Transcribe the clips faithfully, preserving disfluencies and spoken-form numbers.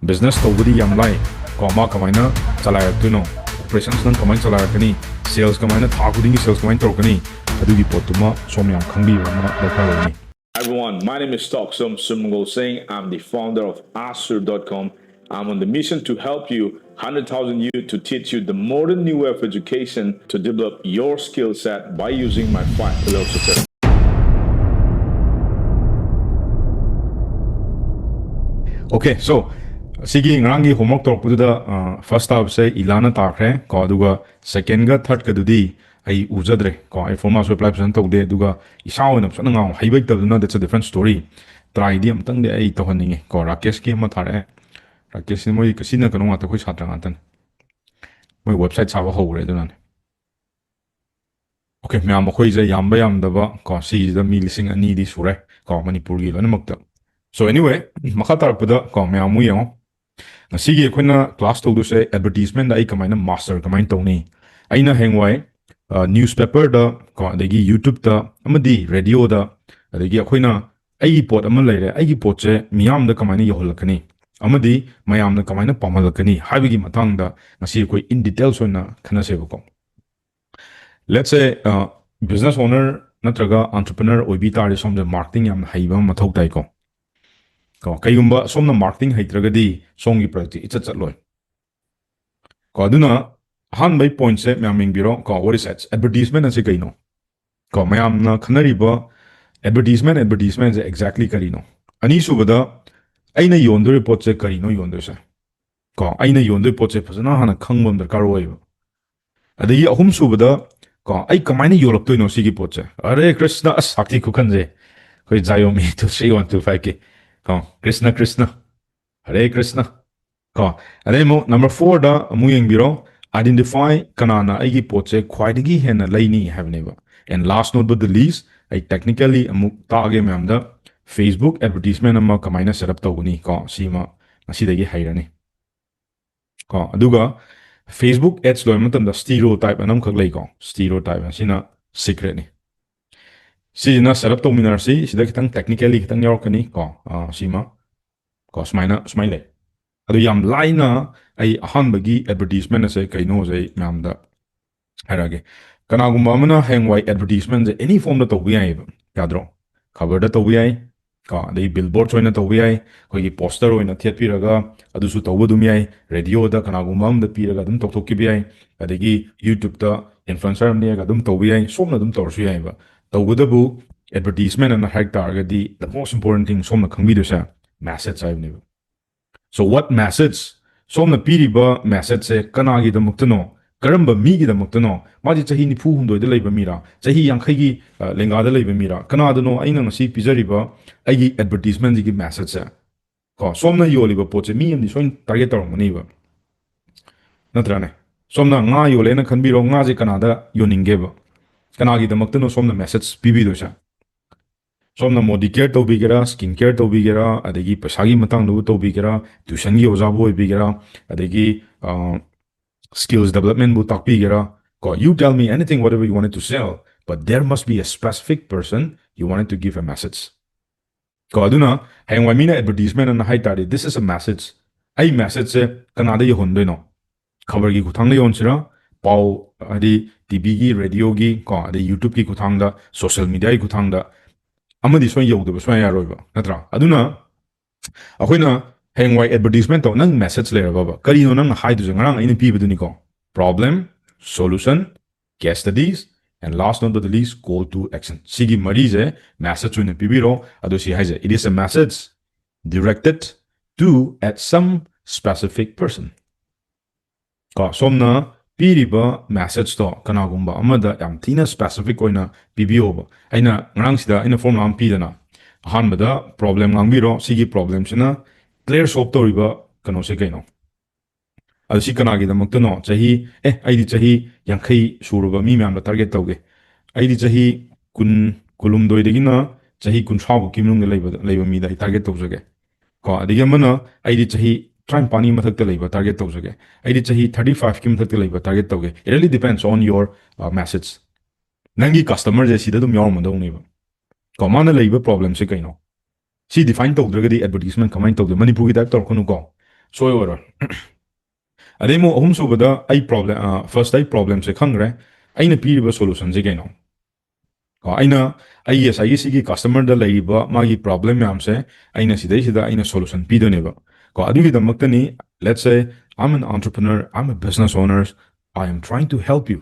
Business ꯇꯧꯕꯗꯤ ꯌꯥꯝ ꯂꯥꯏ꯫ ꯀꯣ, ꯃꯥ ꯀꯃꯥꯏꯅ ꯆꯂꯥꯏꯔꯛꯇꯣꯏꯅꯣ, ꯑꯣꯄꯔꯦꯁꯟꯁ ꯅꯪ ꯀꯃꯥꯏꯅ ꯆꯂꯥꯏꯔꯛꯀꯅꯤ, ꯁꯦꯜꯁ ꯀꯃꯥꯏꯅ, ꯊꯥ ꯈꯨꯗꯤꯡꯒꯤ ꯁꯦꯜꯁ ꯀꯃꯥꯏꯅ ꯇꯧꯔꯛꯀꯅꯤ, ꯑꯗꯨꯒꯤ ꯄꯣꯠꯇꯨꯃ ꯁꯣꯝ ꯌꯥꯝ ꯈꯪꯕꯤꯕ ꯑꯃ ꯗꯔꯀꯥꯔ ꯑꯣꯏꯅꯤ꯫ Everyone, my name is Toksum Sumgol Singh. I'm the founder of Asur dot com. I'm on the mission to help you, hundred thousand youth, to teach you the modern new way of education to develop your skill set by using my five pillars of success. Okay, so ꯁꯤꯒꯤ ꯉꯔꯥꯡꯒꯤ homework ꯇꯧꯔꯛꯄꯗꯨꯗ first ꯇꯥꯕꯁꯦ ꯏꯂꯥꯅ ꯇꯥꯈ꯭ꯔꯦ ꯀꯣ, ꯑꯗꯨꯒ ꯁꯦꯀꯦꯟꯒ ꯊꯥꯔꯠꯀꯗꯨꯗꯤ ꯑꯩ ꯎꯖꯗ꯭ꯔꯦ ꯀꯣ, ꯑꯩ ꯐꯣꯔꯃꯨꯂꯥꯁꯨ apply ꯐꯖꯅ ꯇꯧꯗꯦ, ꯑꯗꯨꯒ ꯏꯁꯥ ꯑꯣꯏꯅ ꯐꯖꯅ ꯉꯥꯡ ꯍꯩꯕ ꯍꯩꯇꯕꯗꯨꯅ, that's a different story. ꯇ꯭ꯔꯥꯏꯗꯤ ꯑꯃꯨꯛꯇꯪꯗꯤ ꯑꯩ ꯇꯧꯍꯟꯅꯤꯡꯉꯦ ꯀꯣ꯫ ꯔꯥꯀꯦꯁꯀꯤ ꯑꯃ ꯊꯥꯔꯛꯑꯦ꯫ ꯔꯥꯀꯦꯁꯁꯤ ꯃꯣꯏ ꯀꯁꯤꯅ ꯀꯩꯅꯣ ꯉꯥꯛꯇ, ꯑꯩꯈꯣꯏ ꯁꯥꯇ꯭ꯔ ꯉꯥꯛꯇꯅꯤ꯫ ꯃꯣꯏ ꯋꯦꯕꯁꯥꯏꯠ ꯁꯥꯕ ꯍꯧꯈ꯭ꯔꯦ ꯑꯗꯨꯅꯅꯦ꯫ Okay, ꯃꯌꯥꯝ ꯑꯩꯈꯣꯏꯁꯦ ꯌꯥꯝꯕ ꯌꯥꯝꯗꯕ ꯀꯣ, ꯁꯤꯁꯤꯗ ꯃꯤ ꯂꯤꯁꯤꯡ ꯑꯅꯤꯗꯤ ꯁꯨꯔꯦ ꯀꯣ, ꯃꯅꯤꯄꯨꯔꯒꯤ ꯂꯣꯏꯅꯃꯛꯇ꯫ So anyway, ꯃꯈꯥ ꯇꯥꯔꯛꯄꯗ ꯀꯣ, ꯃꯌꯥꯝ ꯑꯃꯨꯛ ꯌꯦꯡꯉꯣ꯫ ꯉꯁꯤꯒꯤ ꯑꯩꯈꯣꯏꯅ ꯀ꯭ꯂꯥꯁ ꯇꯧꯗꯣꯏꯁꯦ ꯑꯦꯗꯚꯔꯇꯤꯁꯃꯦꯟꯗ ꯑꯩ ꯀꯃꯥꯏꯅ ꯃꯥꯁꯇꯔ ꯀꯃꯥꯏꯅ ꯇꯧꯅꯤ꯫ ꯑꯩꯅ ꯍꯌꯦꯡꯋꯥꯏ ꯅ꯭ꯌꯨꯁꯄꯦꯄꯔꯗ ꯀꯣ, ꯑꯗꯒꯤ ꯌꯨꯇ꯭ꯌꯨꯕꯇ ꯑꯃꯗꯤ ꯔꯦꯗꯤꯑꯣꯗ, ꯑꯗꯒꯤ ꯑꯩꯈꯣꯏꯅ ꯑꯩꯒꯤ ꯄꯣꯠ ꯑꯃ ꯂꯩꯔꯦ, ꯑꯩꯒꯤ ꯄꯣꯠꯁꯦ ꯃꯤꯌꯥꯝꯗ ꯀꯃꯥꯏꯅ ꯌꯧꯍꯜꯂꯛꯀꯅꯤ ꯑꯃꯗꯤ ꯃꯌꯥꯝꯅ ꯀꯃꯥꯏꯅ ꯄꯥꯝꯍꯜꯂꯛꯀꯅꯤ ꯍꯥꯏꯕꯒꯤ ꯃꯇꯥꯡꯗ ꯉꯁꯤ ꯑꯩꯈꯣꯏ in details ꯑꯣꯏꯅ ꯈꯟꯅꯁꯦꯕꯀꯣ꯫ Let's say, ꯕꯤꯖꯤꯅꯦꯁ ꯑꯣꯅꯔ ꯅꯠꯇ꯭ꯔꯒ ꯑꯣꯟꯇꯔꯄ꯭ꯔꯤꯅꯔ ꯑꯣꯏꯕꯤ ꯇꯥꯔꯗꯤ ꯁꯣꯝꯁꯦ ꯃꯥꯔꯀꯦꯇꯤꯡ ꯌꯥꯝꯅ ꯍꯩꯕ ꯑꯃ ꯃꯊꯧ ꯇꯥꯏꯀꯣ꯫ ꯀꯣ, ꯀꯩꯒꯨꯝꯕ ꯁꯣꯝꯅ ꯃꯥꯔꯀꯦꯇꯤꯡ ꯍꯩꯇ꯭ꯔꯒꯗꯤ ꯁꯣꯝꯒꯤ ꯄ꯭ꯔꯗꯛꯇꯤ ꯏꯆꯠ ꯆꯠꯂꯣꯏ ꯀꯣ꯫ ꯑꯗꯨꯅ ꯑꯍꯥꯟꯕꯒꯤ ꯄꯣꯏꯟꯠꯁꯦ ꯃꯌꯥꯝ ꯌꯦꯡꯕꯤꯔꯣ ꯀꯣ, what is advertisement ꯑꯁꯤ ꯀꯩꯅꯣ ꯀꯣ, ꯃꯌꯥꯝꯅ ꯈꯟꯅꯔꯤꯕ ꯑꯦꯗꯚꯔꯇꯤꯁꯃꯦꯟ ꯑꯦꯗꯚꯔꯇꯤꯁꯃꯦꯟꯁꯦ ꯑꯦꯛꯖꯦꯛꯂꯤ ꯀꯔꯤꯅꯣ? ꯑꯅꯤꯁꯨꯕꯗ, ꯑꯩꯅ ꯌꯣꯟꯗꯣꯔꯤꯕ ꯄꯣꯠꯁꯦ ꯀꯔꯤꯅꯣ ꯌꯣꯟꯗꯣꯏꯁꯦ ꯀꯣ? ꯑꯩꯅ ꯌꯣꯟꯗꯣꯏ ꯄꯣꯠꯁꯦ ꯐꯖꯅ ꯍꯥꯟꯅ ꯈꯪꯕ ꯑꯃ ꯗꯔꯀꯥꯔ ꯑꯣꯏꯌꯦꯕ꯫ ꯑꯗꯒꯤ ꯑꯍꯨꯝꯁꯨꯕꯗ ꯀꯣ, ꯑꯩ ꯀꯃꯥꯏꯅ ꯌꯣꯜꯂꯛꯇꯣꯏꯅꯣ ꯁꯤꯒꯤ ꯄꯣꯠꯁꯦ? ꯑꯔꯦ ꯀ꯭ꯔꯤꯁꯅ, ꯑꯁ ꯁꯥꯛꯊꯤ ꯈꯨꯈꯟꯁꯦ ꯑꯩꯈꯣꯏ ꯖꯥꯏꯑꯣꯃꯤ two three one two five ꯀꯤ ꯀꯣ, ꯀ꯭ꯔꯤꯁꯅ ꯀ꯭ꯔꯤꯁꯅ, ꯍꯔꯦ ꯀ꯭ꯔꯤꯁꯅ ꯀꯣ꯫ ꯑꯗꯩ ꯑꯃꯨꯛ ꯅꯝꯕꯔ ꯐꯣꯔꯗ ꯑꯃꯨꯛ ꯌꯦꯡꯕꯤꯔꯣ, ꯑꯥꯏꯗꯦꯟꯇꯤꯐꯥꯏ ꯀꯅꯥꯅ ꯑꯩꯒꯤ ꯄꯣꯠꯁꯦ ꯈ꯭ꯋꯥꯏꯗꯒꯤ ꯍꯦꯟꯅ ꯂꯩꯅꯤ ꯍꯥꯏꯕꯅꯦꯕ꯫ And last not but the least, ꯑꯩ ꯇꯦꯛꯅꯤꯀꯦꯜꯂꯤ ꯑꯃꯨꯛ ꯇꯥꯛꯑꯒꯦ ꯃꯌꯥꯝꯗ, ꯐꯦꯁꯕꯨꯛ ꯑꯦꯗꯚꯔꯇꯤꯁꯃꯦꯟ ꯑꯃ ꯀꯃꯥꯏꯅ ꯁꯦꯠ ꯑꯞ ꯇꯧꯒꯅꯤ ꯀꯣ, ꯁꯤꯃ ꯉꯁꯤꯗꯒꯤ ꯍꯩꯔꯅꯤ ꯀꯣ꯫ ꯑꯗꯨꯒ ꯐꯦꯁꯕꯨꯛ ꯑꯦꯗꯁ ꯂꯣꯏꯕ ꯃꯇꯝꯗ ꯁ꯭ꯇꯤꯔꯤꯑꯣ ꯇꯥꯏꯞ ꯑꯅ ꯑꯃꯈꯛ ꯂꯩꯀꯣ, ꯁ꯭ꯇꯤꯔꯤꯑꯣ ꯇꯥꯏꯞ ꯑꯁꯤꯅ ꯁꯤꯀ꯭ꯔꯦꯠꯅꯤ꯫ ꯁꯤꯁꯤꯅ ꯁꯦꯠ ꯑꯞ ꯇꯧꯃꯤꯟꯅꯔꯁꯤ꯫ ꯁꯤꯗ ꯈꯤꯇꯪ ꯇꯦꯛꯅꯤꯀꯦꯜꯂꯤ ꯈꯤꯇꯪ ꯌꯥꯎꯔꯛꯀꯅꯤ ꯀꯣ, ꯑꯥ, ꯁꯤꯃ ꯀꯣ, ꯁꯨꯃꯥꯏꯅ, ꯁꯨꯃꯥꯏꯅ ꯂꯩ꯫ ꯑꯗꯨ ꯌꯥꯝ ꯂꯥꯏꯅ ꯑꯩ ꯑꯍꯥꯟꯕꯒꯤ advertisement ꯑꯁꯦ ꯀꯩꯅꯣꯁꯦ ꯑꯩ ꯃꯌꯥꯝꯗ ꯍꯥꯏꯔꯛꯑꯒꯦ꯫ ꯀꯅꯥꯒꯨꯝꯕ ꯑꯃꯅ ꯍꯌꯦꯡꯋꯥꯏ advertisement ꯁꯦ any form ꯗ ꯇꯧꯕ ꯌꯥꯏꯑꯕ, ꯌꯥꯗ꯭ꯔꯣ? Cover ꯗ ꯇꯧꯕ ꯌꯥꯏ, ꯀꯣ, ꯑꯗꯩ billboard ꯑꯣꯏꯅ ꯇꯧꯕ ꯌꯥꯏ, ꯑꯩꯈꯣꯏꯒꯤ poster ꯑꯣꯏꯅ ꯊꯦꯠꯄꯤꯔꯒ ꯑꯗꯨꯁꯨ ꯇꯧꯕ ꯑꯗꯨꯝ ꯌꯥꯏ, radio ꯗ ꯀꯅꯥꯒꯨꯝꯕ ꯑꯃꯗ ꯄꯤꯔꯒ ꯑꯗꯨꯝ ꯇꯧꯊꯣꯛꯈꯤꯕ ꯌꯥꯏ, ꯑꯗꯒꯤ YouTube ꯇ influencer ꯑꯃ ꯅꯦꯛꯑꯒ ꯑꯗꯨꯝ ꯇꯧꯕ ꯌꯥꯏ, ꯁꯣꯝꯅ ꯑꯗꯨꯝ ꯇꯧꯔꯁꯨ ꯌꯥꯏꯑꯕ꯫ ꯇꯧꯕꯇꯕꯨ advertisement ꯑꯅ ꯍꯥꯏ ꯇꯥꯔꯒꯗꯤ the most important thing ꯁꯣꯝꯅ ꯈꯪꯕꯤꯗꯣꯏꯁꯦ message ꯍꯥꯏꯕꯅꯦꯕ꯫ So what message? ꯁꯣꯝꯅ ꯄꯤꯔꯤꯕ message ꯁꯦ ꯀꯅꯥꯒꯤꯗꯃꯛꯇꯅꯣ? ꯀꯔꯝꯕ ꯃꯤꯒꯤꯗꯃꯛꯇꯅꯣ? ꯃꯥꯁꯦ ꯆꯍꯤ ꯅꯤꯐꯨ ꯍꯨꯝꯗꯣꯏꯗ ꯂꯩꯕ ꯃꯤꯔꯥ? ꯆꯍꯤ ꯌꯥꯡꯈꯩꯒꯤ, ꯑ, ꯂꯦꯡꯒꯥꯗ ꯂꯩꯕ ꯃꯤꯔꯥ? ꯀꯅꯥꯗꯅꯣ ꯑꯩꯅ ꯉꯁꯤ ꯄꯤꯖꯔꯤꯕ ꯑꯩꯒꯤ advertisement ꯁꯤꯒꯤ message ꯁꯦ? ꯀꯣ, ꯁꯣꯝꯅ ꯌꯣꯜꯂꯤꯕ ꯄꯣꯠꯁꯦ ꯃꯤ ꯑꯃꯗꯤ ꯁꯣꯏꯅ target ꯇꯧꯔꯝꯒꯅꯤꯕ꯫ ꯅꯠꯇ꯭ꯔꯥꯅꯦ? ꯁꯣꯝꯅ ꯉꯥ ꯌꯣꯜꯂꯦꯅ ꯈꯟꯕꯤꯔꯣ, ꯉꯥꯁꯦ ꯀꯅꯥꯗ ꯌꯣꯟꯅꯤꯡꯒꯦꯕ? ꯀꯅꯥꯒꯤꯗꯃꯛꯇꯅꯣ ꯁꯣꯝꯅ message ꯄꯤꯕꯤꯗꯣꯏꯁꯦ? ꯁꯣꯝꯅ body care ꯇꯧꯕꯤꯒꯦꯔꯥ, skin care ꯇꯧꯕꯤꯒꯦꯔꯥ, ꯑꯗꯒꯤ ꯄꯩꯁꯥꯒꯤ ꯃꯇꯥꯡꯗꯕꯨ ꯇꯧꯕꯤꯒꯦꯔꯥ, tuition ꯒꯤ ꯑꯣꯖꯥꯕꯨ ꯑꯣꯏꯕꯤꯒꯦꯔꯥ, ꯑꯗꯒꯤ, ꯑ, skills development ꯕꯨ ꯇꯥꯛꯄꯤꯒꯦꯔꯥ, ꯀꯣ, you tell me anything, whatever you wanted to sell, but there must be a specific person you wanted to give a message. ꯀꯣ, ꯑꯗꯨꯅ ꯍꯌꯦꯡꯋꯥꯏ ꯃꯤꯅ advertisement ꯑꯅ ꯍꯥꯏ ꯇꯥꯔꯗꯤ, this is a message. ꯑꯩ message ꯁꯦ ꯀꯅꯥꯗ ꯌꯧꯍꯟꯗꯣꯏꯅꯣ? Cover ꯒꯤ ꯈꯨꯠꯊꯥꯡꯗ ꯌꯣꯟꯁꯤꯔꯥ? ꯄꯥꯎ, ꯍꯥꯏꯗꯤ T V ꯒꯤ, radio ꯒꯤ, ꯀꯣ, ꯑꯗꯩ YouTube ꯀꯤ ꯈꯨꯠꯊꯥꯡꯗ, social media ꯒꯤ ꯈꯨꯠꯊꯥꯡꯗ ꯑꯃꯗꯤ ꯁꯣꯏꯅ ꯌꯧꯗꯕ ꯁꯨꯡꯌꯥ ꯌꯥꯔꯣꯏꯕ, ꯅꯠꯇ꯭ꯔꯥ? ꯑꯗꯨꯅ ꯑꯩꯈꯣꯏꯅ ꯍꯌꯦꯡꯋꯥꯏ advertisement ꯇꯧ, ꯅꯪ message ꯂꯩꯔꯕꯕ? ꯀꯔꯤꯅꯣ ꯅꯪꯅ ꯍꯥꯏꯗꯣꯏꯁꯦ? ꯉꯔꯥꯡ ꯑꯩꯅ ꯄꯤꯕꯗꯨꯅꯤꯀꯣ, problem, solution, case studies, and last not but the least, call to action. ꯁꯤꯒꯤ ꯃꯔꯤꯁꯦ message ꯑꯣꯏꯅ ꯄꯤꯕꯤꯔꯣ꯫ ꯑꯗꯣ ꯁꯤ ꯍꯥꯏꯁꯦ, it is a message directed to at some specific person. ꯀꯣ, ꯁꯣꯝꯅ ꯄꯤꯔꯤꯕ message ꯇꯣ ꯀꯅꯥꯒꯨꯝꯕ ꯑꯃꯗ ꯌꯥꯝ ꯊꯤꯅ specific ꯑꯣꯏꯅ ꯄꯤꯕꯤꯌꯣꯕ꯫ ꯑꯩꯅ ꯉꯔꯥꯡꯁꯤꯗ ꯑꯩꯅ formula ꯑꯃ ꯄꯤꯗꯅ, ꯑꯍꯥꯟꯕꯗ problem ꯉꯥꯡꯕꯤꯔꯣ, ꯁꯤꯒꯤ problem ꯁꯤꯅ clear solve ꯇꯧꯔꯤꯕ ꯀꯩꯅꯣꯁꯦ ꯀꯩꯅꯣ? ꯑꯗꯨ ꯁꯤ ꯀꯅꯥꯒꯤꯗꯃꯛꯇꯅꯣ? ꯆꯍꯤ, ꯑꯦ, ꯑꯩꯗꯤ ꯆꯍꯤ ꯌꯥꯡꯈꯩ ꯁꯨꯔꯕ ꯃꯤ ꯃꯌꯥꯝꯗ target ꯇꯧꯒꯦ꯫ ꯑꯩꯗꯤ ꯆꯍꯤ ꯀꯨꯟ, ꯀꯨꯟꯍꯨꯝꯗꯣꯏꯗꯒꯤꯅ ꯆꯍꯤ ꯀꯨꯟꯊ꯭ꯔꯥ ꯐꯥꯎꯒꯤ ꯃꯅꯨꯡꯗ ꯂꯩꯕ, ꯂꯩꯕ ꯃꯤꯗ ꯑꯩ target ꯇꯧꯖꯒꯦ꯫ ꯀꯣ, ꯑꯗꯒꯤ ꯑꯃꯅ, ꯑꯩꯗꯤ ꯆꯍꯤ ꯇꯔꯥꯅꯤꯄꯥꯟꯒꯤ ꯃꯊꯛꯇ ꯂꯩꯕ target ꯇꯧꯖꯒꯦ꯫ ꯑꯩꯗꯤ ꯆꯍꯤ thirty five ꯀꯤ ꯃꯊꯛꯇ ꯂꯩꯕ target ꯇꯧꯒꯦ꯫ It really depends on your, uh, message. ꯅꯪꯒꯤ customer ꯁꯦ ꯁꯤꯗ ꯑꯗꯨꯝ ꯌꯥꯎꯔꯝꯃꯗꯧꯅꯦꯕ꯫ ꯀꯣ, ꯃꯥꯅ ꯂꯩꯕ problem ꯁꯦ ꯀꯩꯅꯣ? ꯁꯤ define ꯇꯧꯗ꯭ꯔꯒꯗꯤ advertisement ꯀꯃꯥꯏꯅ ꯇꯧꯗꯣꯏ? ꯃꯅꯤꯄꯨꯔꯒꯤ type ꯇꯧꯔꯛꯀꯅꯨꯀꯣ꯫ ꯁꯣꯏ ꯑꯣꯏꯔꯣꯏ꯫ ꯑꯗꯩ ꯑꯃꯨꯛ ꯑꯍꯨꯝꯁꯨꯕꯗ ꯑꯩ ꯄ꯭ꯔꯣꯕ꯭ꯂꯦꯝ, ꯐꯥꯔꯁꯇ ꯑꯩ ꯄ꯭ꯔꯣꯕ꯭ꯂꯦꯝꯁꯦ ꯈꯪꯈ꯭ꯔꯦ, ꯑꯩꯅ ꯄꯤꯔꯤꯕ ꯁꯣꯂꯨꯁꯟꯁꯦ ꯀꯩꯅꯣ? ꯀꯣ, ꯑꯩꯅ ꯑꯩꯒꯤ ꯉꯁꯥꯏꯒꯤ ꯁꯤꯒꯤ ꯀꯁꯇꯃꯔꯗ ꯂꯩꯔꯤꯕ ꯃꯥꯒꯤ ꯄ꯭ꯔꯣꯕ꯭ꯂꯦꯝ ꯃꯌꯥꯝꯁꯦ ꯑꯩꯅ ꯁꯤꯗꯩꯁꯤꯗ ꯑꯩꯅ ꯁꯣꯂꯨꯁꯟ ꯄꯤꯗꯣꯏꯅꯦꯕ꯫ ꯀꯣ, ꯑꯗꯨꯒꯤꯗꯃꯛꯇꯅꯤ, let's say I'm an entrepreneur, I'm a business owner, I am trying to help you.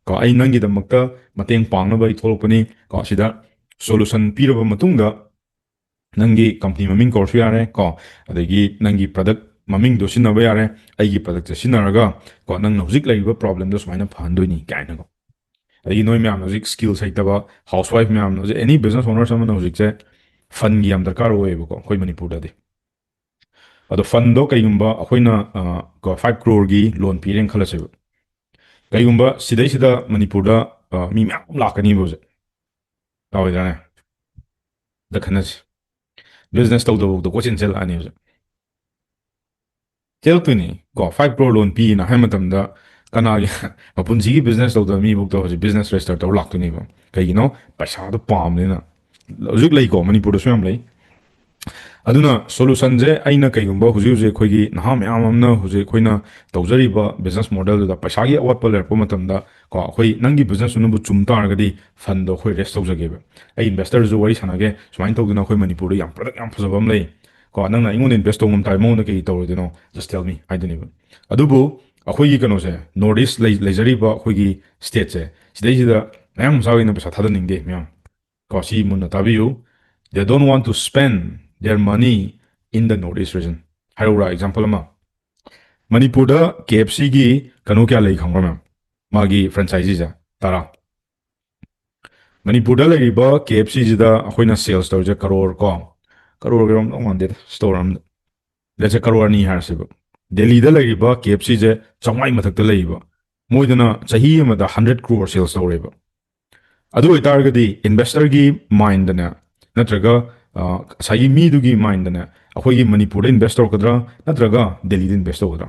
ꯀꯣ, ꯑꯩ ꯅꯪꯒꯤꯗꯃꯛꯇ ꯃꯇꯦꯡ ꯄꯥꯡꯅꯕ ꯑꯩ ꯊꯣꯛꯂꯛꯄꯅꯤ꯫ ꯀꯣ, ꯁꯤꯗ ꯁꯣꯂꯨꯁꯟ ꯄꯤꯔꯕ ꯃꯇꯨꯡꯗ ꯅꯪꯒꯤ ꯀꯝꯄꯅꯤ ꯃꯃꯤꯡ ꯀꯧꯔꯁꯨ ꯌꯥꯔꯦ, ꯀꯣ, ꯑꯗꯒꯤ ꯅꯪꯒꯤ ꯄ꯭ꯔꯗꯛ ꯃꯃꯤꯡꯗꯣ ꯁꯤꯖꯤꯟꯅꯕ ꯌꯥꯔꯦ, "ꯑꯩꯒꯤ ꯄ꯭ꯔꯗꯛꯁꯦ ꯁꯤꯖꯤꯟꯅꯔꯒ, ꯀꯣ, ꯅꯪꯅ ꯍꯧꯖꯤꯛ ꯂꯩꯔꯤꯕ ꯄ꯭ꯔꯣꯕ꯭ꯂꯦꯝꯗꯣ ꯁꯨꯃꯥꯏꯅ ꯐꯍꯟꯗꯣꯏꯅꯤ" ꯀꯥꯏꯅꯀꯣ꯫ ꯑꯗꯒꯤ ꯅꯣꯏ ꯃꯌꯥꯝꯅ ꯍꯧꯖꯤꯛ ꯁ꯭ꯀꯤꯜꯁ ꯍꯩꯇꯕ ꯍꯥꯎꯁ ꯋꯥꯏꯐ ꯃꯌꯥꯝꯅ ꯍꯧꯖꯤꯛ, ꯑꯦꯅꯤ ꯕꯤꯖꯤꯅꯦꯁ ꯑꯣꯅꯔꯁ ꯑꯃꯅ ꯍꯧꯖꯤꯛꯁꯦ ꯐꯟꯒꯤ ꯌꯥꯝ ꯗꯔꯀꯥꯔ ꯑꯣꯏꯌꯦꯕꯀꯣ ꯑꯩꯈꯣꯏ ꯃꯅꯤꯄꯨꯔꯗꯗꯤ꯫ ꯑꯗꯣ ꯐꯟꯗꯣ ꯀꯩꯒꯨꯝꯕ ꯑꯩꯈꯣꯏꯅ, ꯑ, ꯀꯣ, ꯐꯥꯏꯚ ꯀ꯭ꯔꯣꯔꯒꯤ ꯂꯣꯟ ꯄꯤꯔꯦꯅ ꯈꯜꯂꯁꯦꯕ꯫ ꯀꯩꯒꯨꯝꯕ ꯁꯤꯗꯩꯁꯤꯗ ꯃꯅꯤꯄꯨꯔꯗ, ꯑ, ꯃꯤ ꯃꯌꯥꯝ ꯑꯃ ꯂꯥꯛꯀꯅꯤꯕ ꯍꯧꯖꯤꯛ꯫ ꯇꯥꯎꯏꯗ꯭ꯔꯥꯅꯦ? ꯑꯝꯇ ꯈꯟꯅꯁꯤ꯫ ꯕꯤꯖꯤꯅꯦꯁ ꯇꯧꯗꯕꯐꯥꯎꯗ ꯀꯣꯏꯆꯦꯟ ꯆꯦꯜꯂꯛꯑꯅꯤ ꯍꯧꯖꯤꯛ꯫ ꯆꯦꯜꯂꯛꯇꯣꯏꯅꯤ꯫ ꯀꯣ, ꯐꯥꯏꯚ ꯀ꯭ꯔꯣꯔ ꯂꯣꯟ ꯄꯤꯅ ꯍꯥꯏ ꯃꯇꯝꯗ ꯀꯅꯥꯒꯤ ꯃꯄꯨꯟꯁꯤꯒꯤ ꯕꯤꯖꯤꯅꯦꯁ ꯇꯧꯗꯕ ꯃꯤꯐꯥꯎꯗ ꯍꯧꯖꯤꯛ ꯕꯤꯖꯤꯅꯦꯁ ꯔꯦꯖꯤꯁꯇꯔ ꯇꯧꯔ ꯂꯥꯛꯇꯣꯏꯅꯦꯕ꯫ ꯀꯩꯒꯤꯅꯣ? ꯄꯩꯁꯥꯗꯣ ꯄꯥꯝꯕꯅꯤꯅ꯫ ꯍꯧꯖꯤꯛ ꯂꯩꯀꯣ, ꯃꯅꯤꯄꯨꯔꯗꯁꯨ ꯌꯥꯝ ꯂꯩ꯫ ꯑꯗꯨꯅ ꯁꯣꯂꯨꯁꯟꯁꯦ ꯑꯩꯅ ꯀꯩꯒꯨꯝꯕ ꯍꯧꯖꯤꯛ ꯍꯧꯖꯤꯛ ꯑꯩꯈꯣꯏꯒꯤ ꯅꯍꯥ ꯃꯌꯥꯝ ꯑꯃꯅ ꯍꯧꯖꯤꯛ ꯑꯩꯈꯣꯏꯅ ꯇꯧꯖꯔꯤꯕ ꯕꯤꯖꯤꯅꯦꯁ ꯃꯣꯗꯦꯜꯗꯨꯗ ꯄꯩꯁꯥꯒꯤ ꯑꯋꯥꯠꯄ ꯂꯩꯔꯛꯄ ꯃꯇꯝꯗ, ꯀꯣ, ꯑꯩꯈꯣꯏ ꯅꯪꯒꯤ ꯕꯤꯖꯤꯅꯦꯁꯇꯨꯅꯕꯨ ꯆꯨꯝ ꯇꯥꯔꯒꯗꯤ ꯐꯟꯗꯣ ꯑꯩꯈꯣꯏ ꯔꯦꯁ ꯇꯧꯖꯒꯦꯕ꯫ ꯑꯩ ꯏꯟꯚꯦꯁꯇꯔꯁꯨ ꯋꯥꯔꯤ ꯁꯥꯟꯅꯒꯦ, ꯁꯨꯃꯥꯏꯅ ꯇꯧꯗꯅ ꯑꯩꯈꯣꯏ ꯃꯅꯤꯄꯨꯔꯗ ꯌꯥꯝ ꯄ꯭ꯔꯗꯛ ꯌꯥꯝ ꯐꯖꯕ ꯑꯃ ꯂꯩ, ꯀꯣ, ꯅꯪꯅ ꯑꯩꯉꯣꯟꯗ ꯏꯟꯚꯦꯁ ꯇꯧꯕ ꯉꯝ ꯇꯥꯔꯗꯤ ꯃꯉꯣꯟꯗ ꯀꯩ ꯇꯧꯔꯣꯏꯗꯣꯏꯅꯣ? Just tell me ꯍꯥꯏꯗꯣꯏꯅꯦꯕ꯫ ꯑꯗꯨꯕꯨ ꯑꯩꯈꯣꯏꯒꯤ ꯀꯩꯅꯣꯁꯦ, ꯅꯣꯔꯠ ꯏꯁ ꯂꯩ-, ꯂꯩꯖꯔꯤꯕ ꯑꯩꯈꯣꯏꯒꯤ ꯁ꯭ꯇꯦꯠꯁꯦ, ꯁꯤꯗꯩꯁꯤꯗ ꯃꯌꯥꯝ ꯃꯆꯥ ꯑꯣꯏꯅ ꯄꯩꯁꯥ ꯊꯥꯗꯅꯤꯡꯗꯦ ꯃꯌꯥꯝ꯫ ꯀꯣ, ꯁꯤ ꯃꯨꯟꯅ ꯇꯥꯕꯤꯌꯨ꯫ They don't want to spend their money in the North East region꯫ ꯍꯥꯏꯔꯛꯎꯔꯥ ꯑꯦꯛꯖꯥꯝꯄꯜ ꯑꯃ? ꯃꯅꯤꯄꯨꯔꯗ ꯀꯦ ꯑꯦꯐ ꯁꯤꯒꯤ ꯀꯩꯅꯣ ꯀꯌꯥ ꯂꯩ ꯈꯪꯕ꯭ꯔꯥ ꯃꯌꯥꯝ? ꯃꯥꯒꯤ ꯐ꯭ꯔꯦꯟꯆꯥꯏꯖꯤꯁꯦ ꯇꯔꯥ꯫ ꯃꯅꯤꯄꯨꯔꯗ ꯂꯩꯔꯤꯕ ꯀꯦ ꯑꯦꯐ ꯁꯤꯁꯤꯗ ꯑꯩꯈꯣꯏꯅ ꯁꯦꯜꯁ ꯇꯧꯔꯤꯁꯦ ꯀꯔꯣꯔ ꯀꯣ, ꯀꯔꯣꯔ ꯌꯧꯔꯝꯗꯧ ꯃꯥꯟꯗꯦꯗ, ꯁ꯭ꯇꯣꯔ ꯑꯃꯗ꯫ ꯂꯦꯠꯁ ꯁꯦ ꯀꯔꯣꯔ ꯑꯅꯤ ꯍꯥꯏꯔꯁꯦꯕ꯫ ꯗꯦꯜꯂꯤꯗ ꯂꯩꯔꯤꯕ ꯀꯦ ꯑꯦꯐ ꯁꯤꯁꯦ ꯆꯥꯝꯃꯉꯥꯒꯤ ꯃꯊꯛꯇ ꯂꯩꯌꯦꯕ꯫ ꯃꯣꯏꯗꯅ ꯆꯍꯤ ꯑꯃꯗ ꯍꯟꯗ꯭ꯔꯦꯠ ꯀ꯭ꯔꯣꯔ ꯁꯦꯜꯁ ꯇꯧꯔꯦꯕ꯫ ꯑꯗꯨ ꯑꯣꯏꯇꯥꯔꯒꯗꯤ ꯏꯟꯚꯦꯁꯇꯔꯒꯤ ꯃꯥꯏꯟꯗꯅꯦ, ꯅꯠꯇ꯭ꯔꯒ, ꯑ, ꯉꯁꯥꯏꯒꯤ ꯃꯤꯗꯨꯒꯤ ꯃꯥꯏꯟꯗꯅꯦ, ꯑꯩꯈꯣꯏꯒꯤ ꯃꯅꯤꯄꯨꯔꯗ ꯏꯟꯚꯦꯁ ꯇꯧꯔꯛꯀꯗ꯭ꯔꯥ, ꯅꯠꯇ꯭ꯔꯒ ꯗꯦꯜꯂꯤꯗ ꯏꯟꯚꯦꯁ ꯇꯧꯒꯗ꯭ꯔꯥ?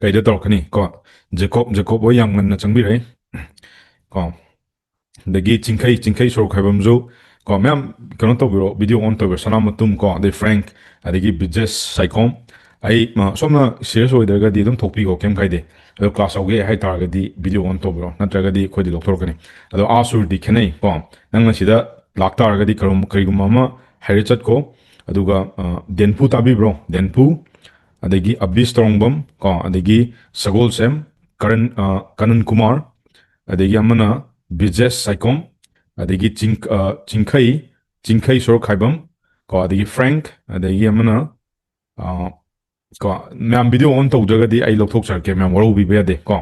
ꯀꯩꯗ ꯇꯧꯔꯛꯀꯅꯤ? ꯀꯣ, ꯖꯦꯀꯣꯕ, ꯖꯦꯀꯣꯕ ꯍꯣꯏ ꯌꯥꯝ ꯉꯟꯅ ꯆꯪꯕꯤꯔꯛꯑꯦ꯫ ꯀꯣ, ꯑꯗꯒꯤ ꯆꯤꯡꯈꯩ, ꯆꯤꯡꯈꯩ ꯁꯣꯔꯣꯛ ꯈꯥꯏꯕꯝꯁꯨ ꯀꯣ, ꯃꯌꯥꯝ ꯀꯩꯅꯣ ꯇꯧꯕꯤꯔꯣ, video on ꯇꯧꯕꯤꯔꯣ, ꯁꯅꯥꯃꯇꯨꯝ ꯀꯣ, ꯑꯗꯩ ꯐ꯭ꯔꯦꯡꯛ, ꯑꯗꯒꯤ ꯕꯤꯖꯦꯁ ꯁꯥꯏꯈꯣꯝ꯫ ꯑꯩ, ꯃ, ꯁꯣꯝꯅ serious ꯑꯣꯏꯗ꯭ꯔꯒꯗꯤ ꯑꯗꯨꯝ ꯊꯣꯛꯄꯤꯀꯣ, ꯀꯩꯝ ꯀꯥꯏꯗꯦ꯫ ꯑꯗꯣ class ꯍꯧꯒꯦ ꯍꯥꯏꯇꯥꯔꯒꯗꯤ video on ꯇꯧꯕꯤꯔꯣ, ꯅꯠꯇ꯭ꯔꯒꯗꯤ ꯑꯩꯈꯣꯏꯗꯤ ꯂꯧꯊꯣꯔꯛꯀꯅꯤ꯫ ꯑꯗꯣ ꯑꯥ ꯁꯨꯔꯗꯤ ꯈꯦꯠꯅꯩ ꯀꯣ, ꯅꯪꯅ ꯁꯤꯗ ꯂꯥꯛꯇꯥꯔꯒꯗꯤ ꯀꯔꯝ-, ꯀꯔꯤꯒꯨꯝꯕ ꯑꯃ ꯍꯥꯏꯔ ꯆꯠꯈꯣ꯫ ꯑꯗꯨꯒ, ꯑ, ꯗꯦꯟꯄꯨ ꯇꯥꯕꯤꯕ꯭ꯔꯣ? ꯗꯦꯟꯄꯨ, ꯑꯗꯒꯤ ꯑꯕꯤꯁ ꯇꯧꯔꯣꯡꯕꯝ ꯀꯣ, ꯑꯗꯒꯤ ꯁꯒꯣꯜꯁꯦꯝ, ꯀꯔꯟ, ꯑ, ꯀꯅꯟ ꯀꯨꯃꯥꯔ, ꯑꯗꯒꯤ ꯑꯃꯅ ꯕꯤꯖꯦꯁ ꯁꯥꯏꯈꯣꯝ, ꯑꯗꯒꯤ ꯆꯤꯡ-, ꯑ, ꯆꯤꯡꯈꯩ, ꯆꯤꯡꯈꯩ ꯁꯣꯔꯣꯛ ꯈꯥꯏꯕꯝ ꯀꯣ, ꯑꯗꯒꯤ ꯐ꯭ꯔꯦꯡꯛ, ꯑꯗꯒꯤ ꯑꯃꯅ, ꯑ, ꯀꯣ, ꯃꯌꯥꯝ video on ꯇꯧꯗ꯭ꯔꯒꯗꯤ ꯑꯩ ꯂꯧꯊꯣꯛꯆꯔꯛꯀꯦ, ꯃꯌꯥꯝ ꯋꯥꯔꯧꯕꯤꯕ ꯌꯥꯗꯦ ꯀꯣ,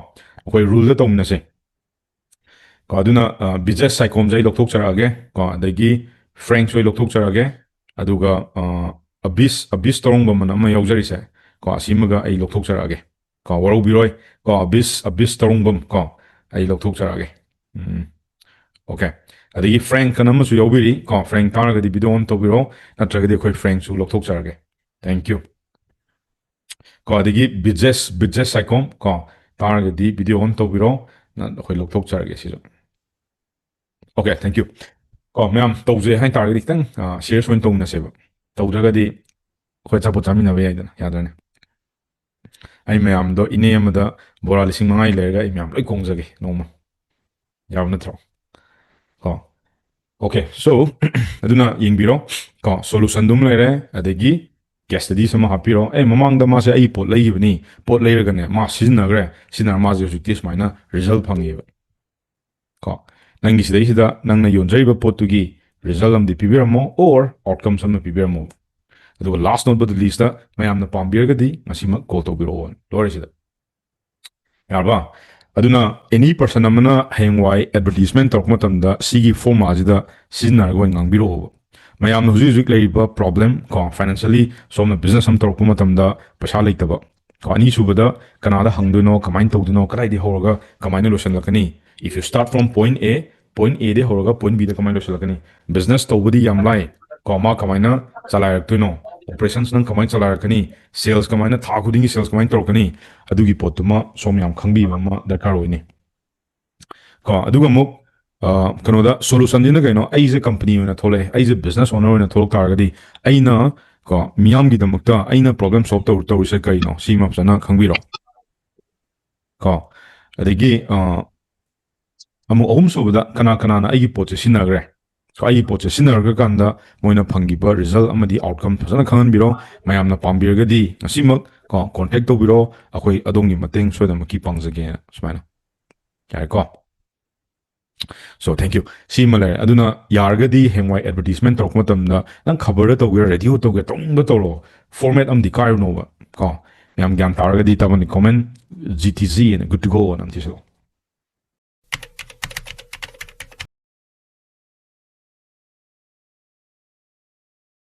ꯑꯩꯈꯣꯏ rule ꯇꯧꯃꯤꯟꯅꯁꯦ꯫ ꯀꯣ, ꯑꯗꯨꯅ, ꯑ, ꯕꯤꯖꯦꯁ ꯁꯥꯏꯈꯣꯝꯁꯦ ꯑꯩ ꯂꯧꯊꯣꯛꯆꯔꯛꯑꯒꯦ ꯀꯣ, ꯑꯗꯒꯤ ꯐ꯭ꯔꯦꯡꯛꯁꯨ ꯑꯩ ꯂꯧꯊꯣꯛꯆꯔꯛꯑꯒꯦ, ꯑꯗꯨꯒ, ꯑ, ꯑꯕꯤꯁ, ꯑꯕꯤꯁ ꯇꯧꯔꯣꯡꯕꯝ ꯑꯅ ꯑꯃ ꯌꯥꯎꯖꯔꯤꯁꯦ ꯀꯣ, ꯑꯁꯤꯃꯒ ꯑꯩ ꯂꯧꯊꯣꯛꯆꯔꯛꯑꯒꯦ ꯀꯣ, ꯋꯥꯔꯧꯕꯤꯔꯣꯏ ꯀꯣ, ꯑꯕꯤꯁ, ꯑꯕꯤꯁ ꯇꯧꯔꯣꯡꯕꯝ ꯀꯣ, ꯑꯩ ꯂꯧꯊꯣꯛꯆꯔꯛꯑꯒꯦ꯫ ꯎꯝ, okay꯫ ꯑꯗꯒꯤ ꯐ꯭ꯔꯦꯡꯛ ꯑꯅ ꯑꯃꯁꯨ ꯌꯥꯎꯕꯤꯔꯤ ꯀꯣ, ꯐ꯭ꯔꯦꯡꯛ ꯇꯥꯔꯒꯗꯤ video on ꯇꯧꯕꯤꯔꯣ, ꯅꯠꯇ꯭ꯔꯒꯗꯤ ꯑꯩꯈꯣꯏ ꯐ꯭ꯔꯦꯡꯛꯁꯨ ꯂꯧꯊꯣꯛꯆꯔꯒꯦ꯫ Thank you꯫ ꯀꯣ, ꯑꯗꯒꯤ ꯕꯤꯖꯦꯁ, ꯕꯤꯖꯦꯁ ꯁꯥꯏꯈꯣꯝ ꯀꯣ, ꯇꯥꯔꯒꯗꯤ video on ꯇꯧꯕꯤꯔꯣ, ꯅ-, ꯑꯩꯈꯣꯏ ꯂꯧꯊꯣꯛꯆꯔꯒꯦ ꯁꯤꯁꯨ꯫ Okay, thank you꯫ ꯀꯣ, ꯃꯌꯥꯝ ꯇꯧꯖꯩ ꯍꯥꯏ ꯇꯥꯔꯒꯗꯤ ꯈꯤꯇꯪ, ꯑ, serious ꯑꯣꯏꯅ ꯇꯧꯃꯤꯟꯅꯁꯦꯕ꯫ ꯇꯧꯗ꯭ꯔꯒꯗꯤ ꯑꯩꯈꯣꯏ ꯑꯆꯥꯄꯣꯠ ꯆꯥꯃꯤꯟꯅꯕ ꯌꯥꯏꯗꯅ, ꯌꯥꯗ꯭ꯔꯅꯦ? ꯑꯩ ꯃꯌꯥꯝꯗꯣ, ꯏꯅꯦ ꯑꯃꯗ ꯕꯣꯔꯥ ꯂꯤꯁꯤꯡ ꯃꯉꯥꯒꯤ ꯂꯩꯔꯒ ꯑꯩ ꯃꯌꯥꯝ ꯂꯣꯏ ꯀꯣꯡꯖꯒꯦ ꯅꯣꯡꯃ꯫ ꯌꯥꯕ ꯅꯠꯇ꯭ꯔꯣ? ꯀꯣ꯫ Okay, so, ꯑꯗꯨꯅ ꯌꯦꯡꯕꯤꯔꯣ꯫ ꯀꯣ, solution ꯗꯨꯝ ꯂꯩꯔꯦ, ꯑꯗꯒꯤ case studies ꯑꯃ ꯍꯥꯞꯄꯤꯔꯣ꯫ ꯑꯦ, ꯃꯃꯥꯡꯗ ꯃꯥꯁꯦ ꯑꯩ ꯄꯣꯠ ꯂꯩꯈꯤꯕꯅꯤ, ꯄꯣꯠ ꯂꯩꯔꯒꯅꯦ ꯃꯥ ꯁꯤꯖꯤꯟꯅꯈ꯭ꯔꯦ, ꯁꯤꯖꯤꯟꯅꯔ ꯃꯥꯁꯦ ꯍꯧꯖꯤꯛꯇꯤ ꯁꯨꯃꯥꯏꯅ result ꯐꯪꯉꯦꯕ꯫ ꯀꯣ, ꯅꯪꯒꯤ ꯁꯤꯗꯩꯁꯤꯗ ꯅꯪꯅ ꯌꯣꯟꯖꯔꯤꯕ ꯄꯣꯠꯇꯨꯒꯤ result ꯑꯃꯗꯤ ꯄꯤꯕꯤꯔꯝꯃꯣ, or outcomes ꯑꯃ ꯄꯤꯕꯤꯔꯝꯃꯣ꯫ ꯑꯗꯨꯒ last not but the least, ꯃꯌꯥꯝꯅ ꯄꯥꯝꯕꯤꯔꯒꯗꯤ ꯉꯁꯤꯃꯛ call ꯇꯧꯕꯤꯔꯛꯑꯣ꯫ ꯂꯣꯏꯔꯦ ꯁꯤꯗ꯫ ꯌꯥꯔꯕ? ꯑꯗꯨꯅ any person ꯑꯃꯅ ꯍꯌꯦꯡꯋꯥꯏ advertisement ꯇꯧꯔꯛꯄ ꯃꯇꯝꯗ ꯁꯤꯒꯤ formula ꯁꯤꯗ ꯁꯤꯖꯤꯟꯅꯔꯒ ꯑꯣꯏꯅ ꯉꯥꯡꯕꯤꯔꯛꯑꯣꯕ꯫ ꯃꯌꯥꯝꯅ ꯍꯧꯖꯤꯛ ꯍꯧꯖꯤꯛ ꯂꯩꯔꯤꯕ problem ꯀꯣ, financially ꯁꯣꯝꯅ business ꯑꯃ ꯇꯧꯔꯛꯄ ꯃꯇꯝꯗ ꯄꯩꯁꯥ ꯂꯩꯇꯕ ꯀꯣ, ꯑꯅꯤꯁꯨꯕꯗ ꯀꯅꯥꯗ ꯍꯪꯗꯣꯏꯅꯣ, ꯀꯃꯥꯏꯅ ꯇꯧꯗꯣꯏꯅꯣ, ꯀꯗꯥꯏꯗꯒꯤ ꯍꯧꯔꯒ ꯀꯃꯥꯏꯅ ꯂꯣꯏꯁꯤꯜꯂꯛꯀꯅꯤ? If you start from point A, point A ꯗꯒꯤ ꯍꯧꯔꯒ point B ꯗ ꯀꯃꯥꯏꯅ ꯂꯣꯏꯁꯤꯜꯂꯛꯀꯅꯤ? Business ꯇꯧꯕꯗꯤ ꯌꯥꯝ ꯂꯥꯏ ꯀꯣ, ꯃꯥ ꯀꯃꯥꯏꯅ ꯆꯂꯥꯏꯔꯛꯇꯣꯏꯅꯣ? Operations ꯅꯪ ꯀꯃꯥꯏꯅ ꯆꯂꯥꯏꯔꯛꯀꯅꯤ? Sales ꯀꯃꯥꯏꯅ, ꯊꯥ ꯈꯨꯗꯤꯡꯒꯤ sales ꯀꯃꯥꯏꯅ ꯇꯧꯔꯛꯀꯅꯤ? ꯑꯗꯨꯒꯤ ꯄꯣꯠꯇꯨꯃ ꯁꯣꯝ ꯌꯥꯝ ꯈꯪꯕꯤꯕ ꯑꯃ ꯗꯔꯀꯥꯔ ꯑꯣꯏꯅꯤ꯫ ꯀꯣ, ꯑꯗꯨꯒ ꯑꯃꯨꯛ, ꯑ, ꯀꯩꯅꯣꯗ ꯁꯣꯂꯨꯁꯟꯁꯤꯅ ꯀꯩꯅꯣ? ꯑꯩꯁꯦ ꯀꯝꯄꯅꯤ ꯑꯣꯏꯅ ꯊꯣꯛꯂꯛꯑꯦ, ꯑꯩꯁꯦ ꯕꯤꯖꯤꯅꯦꯁ ꯑꯣꯅꯔ ꯑꯣꯏꯅ ꯊꯣꯛꯂꯛ ꯇꯥꯔꯒꯗꯤ ꯑꯩꯅ ꯀꯣ ꯃꯤꯌꯥꯝꯒꯤꯗꯃꯛꯇ ꯑꯩꯅ ꯄ꯭ꯔꯣꯕ꯭ꯂꯦꯝ ꯁꯣꯜꯕ ꯇꯧ ꯇꯧꯔꯤꯁꯦ ꯀꯩꯅꯣ? ꯁꯤꯃ ꯐꯖꯅ ꯈꯪꯕꯤꯔꯣ ꯀꯣ꯫ ꯑꯗꯒꯤ ꯑ, ꯑꯃꯨꯛ ꯑꯍꯨꯝ ꯁꯨꯕꯗ ꯀꯅꯥ ꯀꯅꯥꯅ ꯑꯩꯒꯤ ꯄꯣꯠꯁꯦ ꯁꯤꯖꯤꯟꯅꯈ꯭ꯔꯦ? ꯁꯣ ꯑꯩꯒꯤ ꯄꯣꯠꯁꯦ ꯁꯤꯖꯤꯟꯅꯔꯒ ꯀꯥꯟꯗ ꯃꯣꯏꯅ ꯐꯪꯈꯤꯕ ꯔꯤꯖꯜ ꯑꯃꯗꯤ ꯑꯥꯎꯠꯀꯝ ꯐꯖꯅ ꯈꯪꯍꯟꯕꯤꯔꯣ꯫ ꯃꯌꯥꯝꯅ ꯄꯥꯝꯕꯤꯔꯒꯗꯤ ꯉꯁꯤꯃꯛ ꯀꯣ ꯀꯣꯟꯇꯦꯛ ꯇꯧꯕꯤꯔꯣ, ꯑꯩꯈꯣꯏ ꯑꯗꯣꯝꯒꯤ ꯃꯇꯦꯡ ꯁꯣꯏꯗꯅꯃꯛꯀꯤ ꯄꯥꯡꯖꯒꯦꯅ ꯁꯨꯃꯥꯏꯅ꯫ ꯌꯥꯔꯦꯀꯣ? So thank you꯫ ꯁꯤꯃ ꯂꯩꯔꯦ꯫ ꯑꯗꯨꯅ ꯌꯥꯔꯒꯗꯤ ꯍꯌꯦꯡꯋꯥꯏ ꯑꯦꯗꯚꯔꯇꯤꯁꯃꯦꯟ ꯇꯧꯔꯛꯄ ꯃꯇꯝꯗ ꯅꯪ ꯈꯕꯔꯗ ꯇꯧꯒꯦꯔꯥ, ꯔꯦꯗꯤꯑꯣ ꯇꯧꯒꯦꯔꯥ, ꯇꯧꯅꯤꯡꯕ ꯇꯧꯔꯣ, ꯐꯣꯔꯃꯦꯠ ꯑꯃꯗꯤ ꯀꯥꯏꯔꯨꯅꯣꯕ ꯀꯣ꯫ ꯃꯌꯥꯝ ꯒ꯭ꯌꯥꯟ ꯇꯥꯔꯒꯗꯤ ꯇꯥꯕꯅꯤ, ꯀꯣꯃꯦꯟ ꯖꯤ ꯇꯤ ꯖꯤ ꯑꯅ good to go ꯑꯅ ꯑꯃ ꯊꯤꯁꯜꯂꯣ꯫